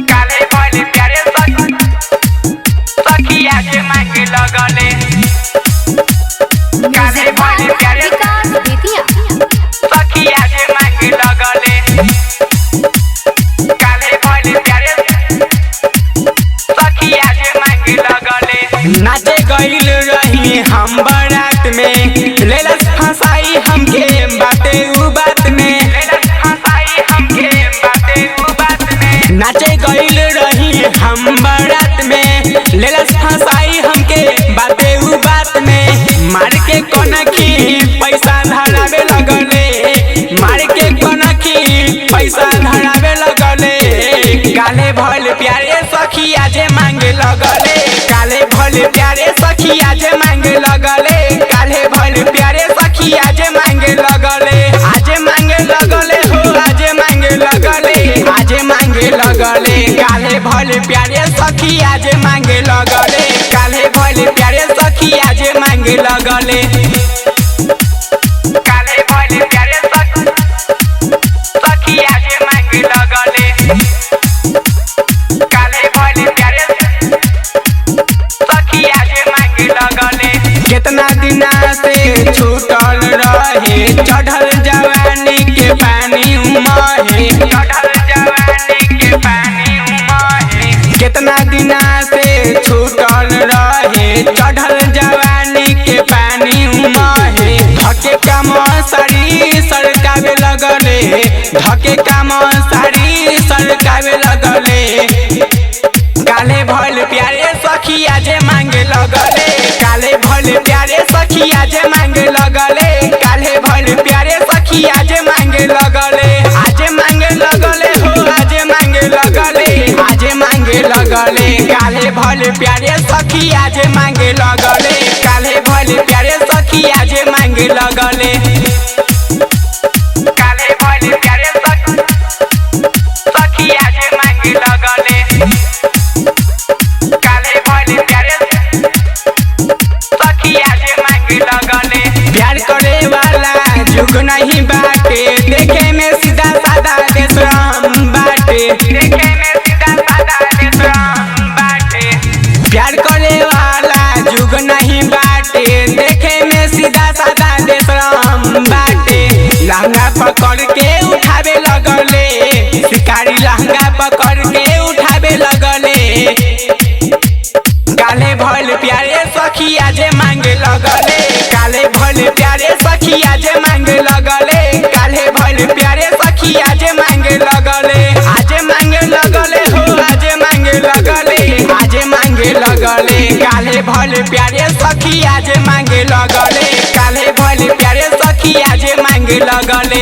काले भइल प्यारे सखिया जे मांगे लगले। काले म्यूजिक बाय भइल प्यारे विकास बेतिया। सखिया जे मांगे लगले। काले भइल प्यारे सखिया जे मांगे लगले। नाचे गइल रही हम बारात में, लेलस फसाई हमके बाते उ बात में। लेलस फसाई हमके बाते उ बात में। नाचे गइल रही हम बारात में, लेलस फसाई हमके बाते उ बात में। मार के कनखी पैसा धरावे लगले, मार के कनखी पैसा धरावे लगले। काले भइल प्यारे सखिया जे मांगे लगले। काले भइल प्यारे सखिया जे मांगे लगले। काले भइल प्यारे सखिया जे मांगे लगले। आजे मांगे लगले हो, आजे मांगे लगले, आजे मांगे लगले। काले भइल प्यारे सखिया जे मांगे लगले। काले भइल प्यारे सखिया जे मांगे लगले। काले भइल प्यारे सखिया जे मांगे लगले। काले भइल प्यारे सखिया जे मांगे लगले। केतना दिना से छूटल रहे, चढ़ल जवानी के पानी उमहे। चढ़ल जवानी के पानी उमहे। केतना दिना से छूटल रहे, चढ़ल जवानी के पानी उमहे। धके काम साड़ी सरकावे लगले, धके काम साड़ी सरकावे लगले। काले भइल प्यारे सखिया जे मांगे लगले। काले भइल प्यारे सखिया जे मांगे लगले। काले भइल प्यारे सखिया जे मांगे लगले। आजे मांगे लगले हो, आजे मांगे लगले, आजे मांगे लगले। काले भइल प्यारे सखिया जे मांगे लगले। काले भइल प्यारे सखिया जे मांगे लगले। काले भइल प्यारे सखिया जे मांगे लगले। काले भइल प्यारे सखिया जे मांगे लगले। प्यार करे वाला जुग नहीं बाटे, देखे में सीधा सादा बेशरम बाटे। देखे में सीधा सादा बेशरम बाटे। प्यार करे वाला जुग नहीं बाटे, देखे में सीधा सादा बेशरम बाटे। लहंगा पकड़ के उठावे लगले, शिकारी लहंगा पकड़ के उठावे लगले। काले भइल प्यारे सखिया जे मांगे लगले। काले भइल प्यारे सखिया जे मांगे लगले। काले भइल प्यारे सखिया जे मांगे लगले। आजे मांगे लगले हो, आजे मांगे लगले, आजे मांगे लगले। काले भइल प्यारे सखिया जे मांगे लगले। काले भइल प्यारे सखिया जे मांगे लगले।